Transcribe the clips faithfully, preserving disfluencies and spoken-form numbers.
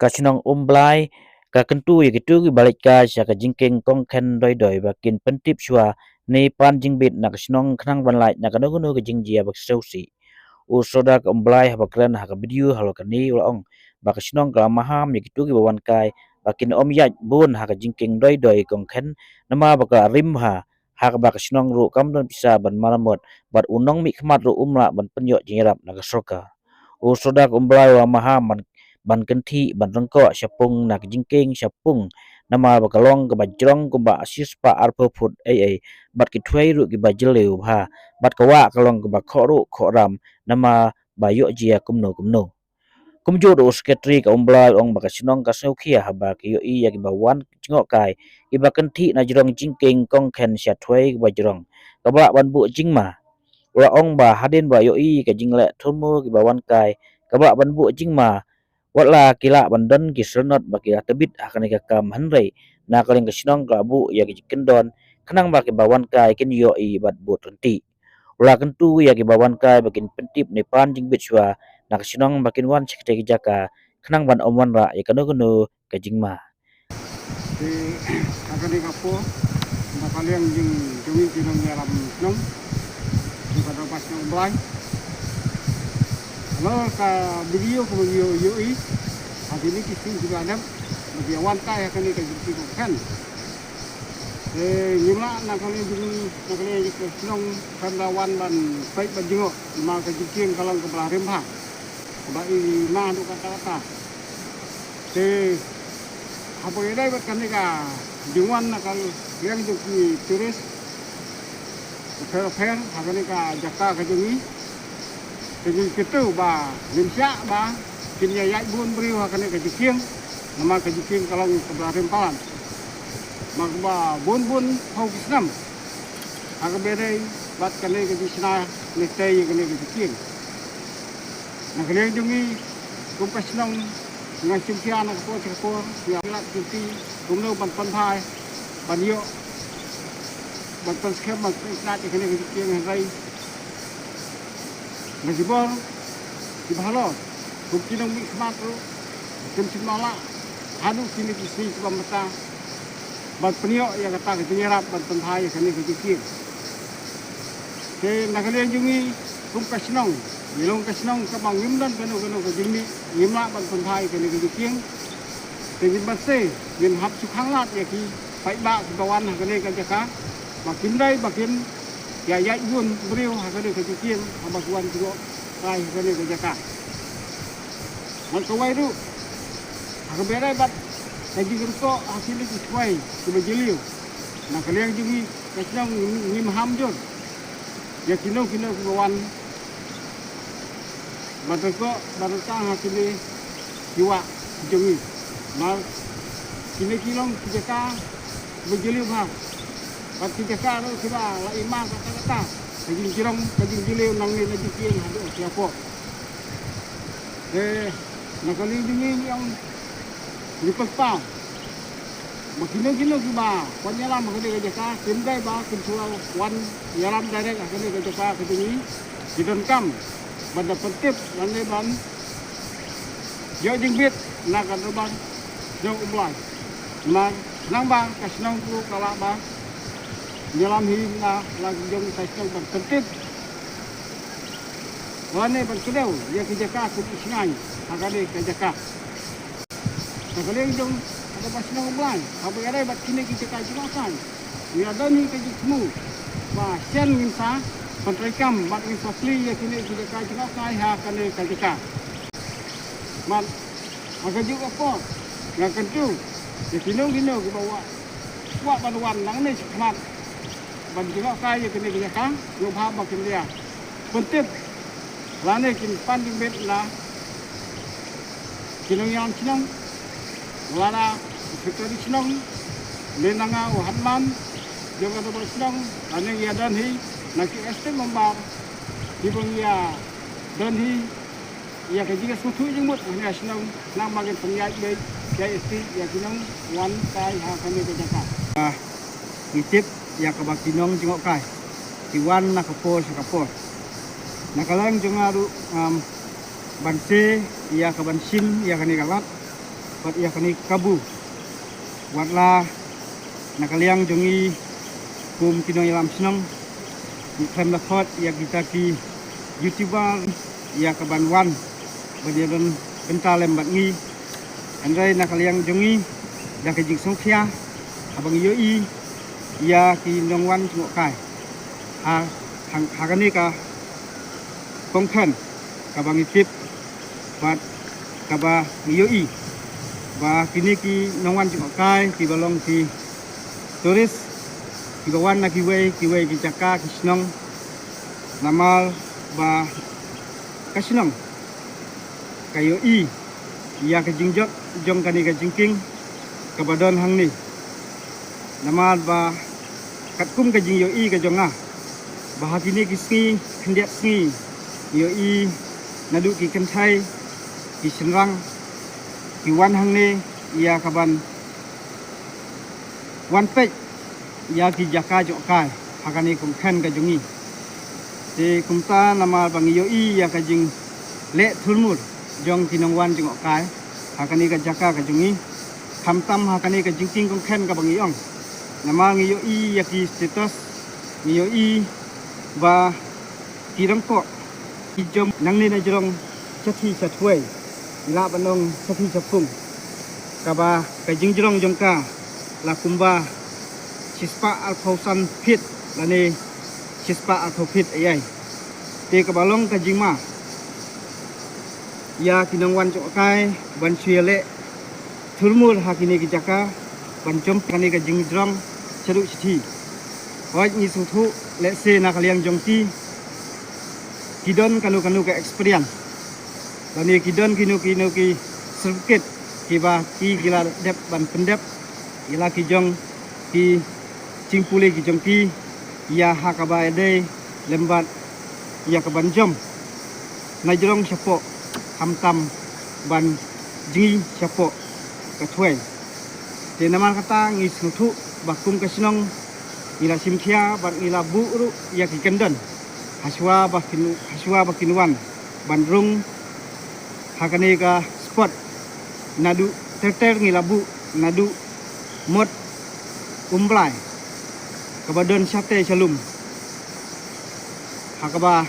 Ka shnong Umblai ka kyntu ïa kito kiba leit kai sha ka jingkieng kongkhen doi doi ba kin pyntip shuwa ne pan jingbit na ka shnong khnang ban lait na kano kano ka jingjia ba sngewsih. U Sordar ka Umblai haba kren ha ka video halor kane u la ong ba ka shnong ka la maham ïa kito kiba wan kai ba kin ym ïaid bun ha ka jingkieng doi doi kongkhen namar ba ka rim bha, ha kaba ka shnong ruh kam don pisa ban maramot bad u nongmihkhmat ruh um lah ban pynïoh jingïarap na ka sorkar. U Sordar ka Umblai u la maham ban, ban kynthih ban ryngkoh shapung na ka jingkieng shapung namar ba ka long kaba jrong kumba shispah arphew phut ei ei bad ki thwei ruh kiba jylliew bha bad ka wah ka long kaba khoh ruh khoh ram namar ba ïoh jia kumno kumno. Kumjuh ruh u Secretary ka Umblai u ong ba ka shnong ka sngewkhia haba ki ïohi ïa kiba wan jngoh kai kiba kynthih na jrong jingkieng kongkhen sha thwei kaba jrong, kaba lah ban buh jingma. U la ong ba hadien ba ïohi ka jingleh thurmur kiba wan kai, kaba lah ban buh jingma, wat la ki lah ban don ki syrnod ba ki la tbit ha kane ka kam hynrei na ka liang ka shnong ka la buh ïa ki jingkyndon khnang ba kiba wan kai kin ïohi bad bud ryntih. U la kyntu ïa kiba wan kai ba kin pyntip ne pan jingbit shuwa na ka shnong ba kin wan sha katei ka jaka khnang ban ym wanrah ïa kano kano ka jingma. Te ha kane ka por na ka liang jong ngi ki nongïalam shnong jong ka Dorbar Shnong Umblai, halor ka video kaba ngi ïohi ha kine ki sngi kiba dep ba ki wan kai ha kane ka jingkieng kongkhen. Te ngim lah na ka liang jong ngi, na ka liang jong ka shnong, kan da wan ban peit ban jngoh namar ka jingkieng ka long kaba la rim bha, kaba i ma haduh katta katta. Te haba ïadei bad kane ka jingwan na ka liang jong ki tourist bapher bapher ha kane ka jaka ka jong ngi, te ngi kyntu ba ngim shah ba kin ïa ïaid bun briew ha kane ka jingkieng namar ka jingkieng ka long kaba rim palat. Namar ba bun bun phew ki snem ha kaba ïadei bad kane ka jingshna ne tei ïa kane ka jingkieng. Na ka liang jong ngi kum ka shnong, nga sngewkhia na ka por sha ka por, ngi ïa lad kynti kumno ban pynbha, ban ïoh, ban pynskhem, ban pynitynnad ïa kane ka jingkieng, hynrei na ki bor kiba halor, kum ki nongmihkhmat ruh kim shym la lah haduh kine ki sngi kiba mynta ban pynïoh ïa kata ka jingïarap ban pynbha ïa kane ka jingkieng. Te na ka liang jong ngi kum ka shnong, ngi long ka shnong kaba ngim don kano kano ka jingmih, ngim lah ban pynbha ïa kane ka jingkieng. Te ngin banse, ngin hap shu khanglad ïa ki paidbah kiba wan ha kane ka jaka ba kim dei ba kin ïa ïaid bun briew ha kane ka jingkieng haba ki wan jngoh kai ha kane ka jaka. Bad kawei ruh, ha kaba ïadei bad ka jingryngkoh ha kine ki thwei kiba jylliew, na ka liang jong ngi ka shnong ngi, ngi maham jur ïa kino kino kiba wan ban ryngkoh ban ryngkang ha kine ki wah ki jong ngi. Namar kine ki long ki jaka kiba jylliew bha bad ki jaka ruh kiba la i ma katta katta, ka jingjrong ka jingjylliew nangne na jingkieng haduh sha hapoh. Te na ka liang jong ngi ngi ong ngi pyrshang ba kino kino kiba wan ïalam ha kane ka jaka kim dei ba kin shu wan ïalam direct ha kane ka jaka ka jong ngi, ki donkam ban da pyntip lane ban ïoh jingbit na ka Dorbar Shnong Umblai. Namar khnang ba ka shnong ruh ka lah ban ïalam hi na la ki jong ka shnong ban pyntip lane ban kdew ïa ki jaka ki jingshngaiñ ha kane ka jaka. Na ka liang jong ka Dorbar Shnong Umblai, haba ïadei bad kine ki jaka jngohkai, ngi la don hi ka jingthmu ba shen ngin sa pyntreikam bad ngin sa plie ïa kine ki jaka jngohkai ha kane ka jaka. Bad ha kajuh ka por nga kyntu ïa kino kino kiba kwah, kwah ban wan nangne shakhmat ban jngohkai ïa kine ki jaka, sngewbha ba kin ïa pyntip lane kin pan jingbit na ki nongïalam shnong, lada u secretary shnong, lane nga u hadman jong ka Dorbar Shnong, lane ngi ïa don hi na ki assistant member kiba ngi ïa don hi ïa ka jingïasngewthuh jingmut ha kane ka shnong, namar ba ngin pynïaid beit, pynïaid ïa ki nongwan kai ha kane ka jaka. Ah, ngi tip ïa kaba ki nong jngohkai ki wan na ka por sha ka por. Na ka liang jong nga ruh, um, ban se ïa ka ban shim ïa kane ka lad, Bad ïa kane ka kabu, wat la na ka liang jong ngi kum ki nongïalam shnong, ngi khlem da khot ïa kita ki YouTuber ïa ka ban wan ban ïadon bynta lem bad ngi. Hynrei na ka liang jong ngi, da ka jingsngewkhia, haba ngi ïohi ïa ki nongwan jngohkai ha, ha, ha kane ka kongkhen kaba ngi tip bad kaba ngi ïohi ba kine ki nongwan jngohkai kiba long ki tourist, kiba wan na kiwei kiwei ki jaka ki shnong, namar ba ka shnong ka ïohi ïa ka jingjot jong kane ka jingkieng kaba don hangne. Namar ba katkum ka jingïohi ka jong nga, ba ha kine ki sngi khyndiat sngi, ïohi naduh ki kynthei, ki shynrang, ki wan hangne ïa ka ban wan peit ïa ki jaka jngohkai ha kane kongkhen ka jong ngi. Te kumta namar ba ngi ïohi ïa ka jingleh thurmur jong ki nongwan jngohkai ha kane ka jaka ka jong ngi, khamtam ha kane ka jingkieng kongkhen kaba ngi ong. Namar ngi ïohi ïa ki status, ngi ïohi ba ki rangkoh ki jong nangne na jrong shathie shathwei, ïa la ba nong shathie shaphung, kaba ka jingjrong jong ka la kumba shispah arphew san phit lane shispah arphew phit ïa. Te kaba long ka jingma ïa ki nongwan jngohkai ban shu ïaleh thurmur ha kine ki jaka ban jom kane ka jingjrong shaduh shathie. Hooid, ngi sngewthuh lehse na ka liang jong ki, ki don kano kano ka experience, lane ki don kino kino ki certificate kiba ki ki la dep ban pyndep ïa la ki jong ki jingpule ki jong ki ïa ha kaba ïadei lem bad ïa ka ban jom na jrong shapoh, khamtam ban jngi shapoh ka thwei. Te namar kata ngi sngewthuh ba kum ka shnong ngi la shim khia bad ngi la buh ruh ïa ki kyndon hashwa ba kin, hashwa ba kin wan ban rung ha kane ka spot. Naduh ter ter ngi la buh naduh Mot Umblai kaba don shatei sha lum, ha kaba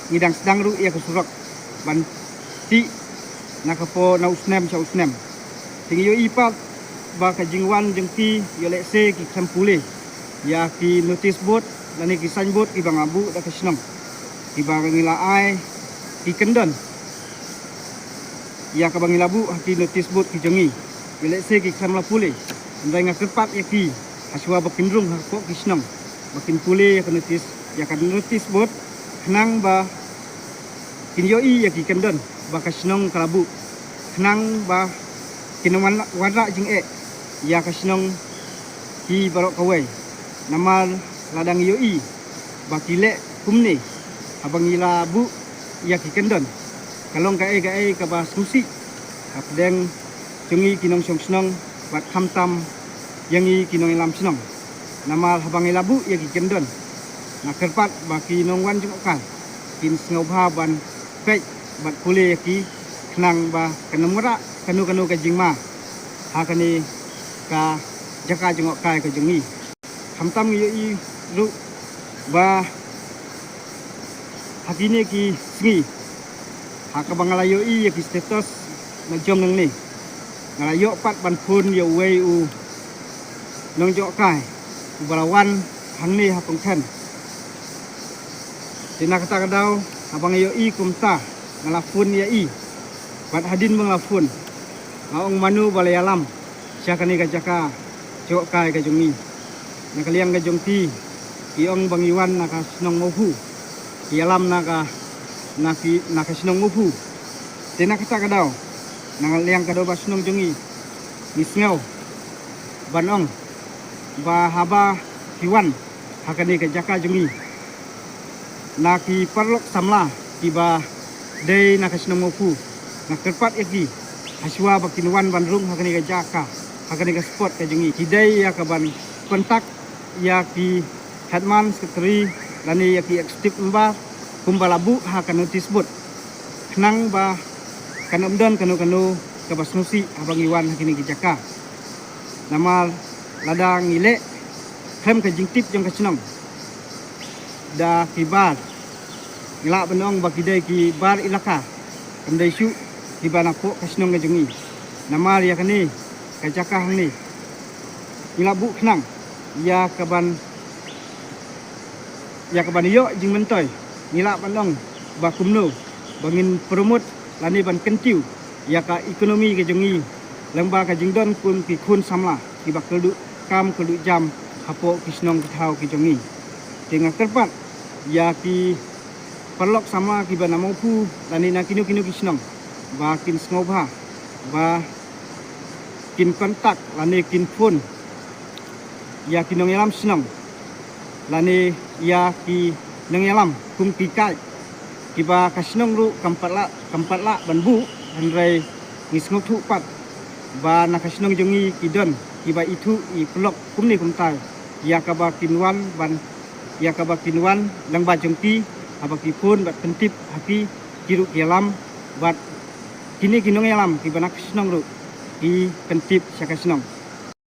ngi dang sdang ruh ïa ka surok ban tih na ka por na u snem sha u snem. Te ngi ïohi pat ba ka jingwan jong ki ïoh lehse ki khlem pule ïa ki notice board lane ki signboard kiba nga buh da ka shnong, kiba ngi la ai ki kyndon ïa kaba ngi la buh ha ki notice board ki jong ngi. Ïoh lehse ki khlem la pule, hynrei nga kyrpad ïa ki hashwa ba kin rung hapoh ki shnong ba kin pule ïa ka notice, ïa ka notice board, khnang ba kin ïohi ïa ki kyndon ba ka shnong ka la buh, khnang ba kin wan, wanrah jingeh ïa ka shnong hi baroh kawei. Namar lada ngi ïohi ba ki leh kumne haba ngi la buh ïa ki kyndon, ka long kaei kaei kaba sngewsih hapdeng jong ngi ki nongshong shnong bad khamtam ïa ngi ki nongïalam shnong. Namar haba ngi la buh ïa ki kyndon, nga kyrpad ba ki nongwan jngohkai kin sngewbha ban peit bad pule ïa ki, khnang ba kan ym wanrah kano kano ka jingma ha kane ka jaka jngohkai ka jong ngi. Khamtam ngi ïohi ruh ba ha kine ki sngi, ha kaba nga la ïohi ïa ki status na jong nangne, nga la ïoh pat ban phone ïa uwei u nongjngohkai uba la wan hangne ha kongkhen. Te na kata ka daw, haba nga ïohi kumta, nga la phone ïa i. Bad hadien ba nga la phone, nga ong, mano ba la ïalam sha kane ka jaka jngohkai ka jong ngi? Na ka liang ka jong ki, ki ong ba ngi wan na ka shnong Mawphu, ki ïalam na ka, na ki, na ka shnong Mawphu. Te na kata ka daw, na ka liang ka dorbar shnong jong ngi, ngi sngew ban ong ba haba ki wan ha kane ka jaka jong ngi na ki paralok samla kiba dei na ka shnong Mawphu, nga kyrpad ïa ki hashwa ba kin wan ban rung ha kane ka jaka, ha kane ka spot ka jong ngi, ki dei ïa ka ban contact ïa ki headman, secretary lane ïa ki executive member kumba la buh ha ka notice board, khnang ba kan ym don kano kano kaba sngewsih haba ngi wan ha kine ki jaka. Namar lada ngi leh khlem ka jingtip jong ka shnong da ki bar, ngi lah ban ong ba ki dei ki bar elaka, kam dei shuh kiba napoh ka shnong ka jong ngi. Namar ïa kane ka jaka hangne ngi la buh khnang ïa kaban ïa kaban ïoh jingmyntoi, ngi lah ban ong ba kumno ba ngin promote lane ban kyntiew ïa ka economy ka jong ngi lyngba ka jingdon kum ki khun samla kiba kyrduh kam kyrduh jam hapoh ki shnong ki thaw ki jong ngi. Te nga kyrpad ïa ki paralok samla kiba na Mawphu lane na kino kino ki shnong ba kin sngewbha ba kin contact lane kin phone ïa ki nongïalam shnong lane ïa ki nongïalam kum ki guide, kiba ka shnong ruh kam pat lah, kam pat lah ban buh, hynrei ngi sngewthuh pat ba na ka shnong jong ngi ki don kiba ithuh i paralok kumne kumtai ïa kaba kin wan ban ïa kaba kin wan lyngba jong ki haba ki phone bad pyntip ha ki, ki ruh ki ïalam bad kine ki nongïalam kiba na ka shnong ruh ki pyntip sha ka shnong.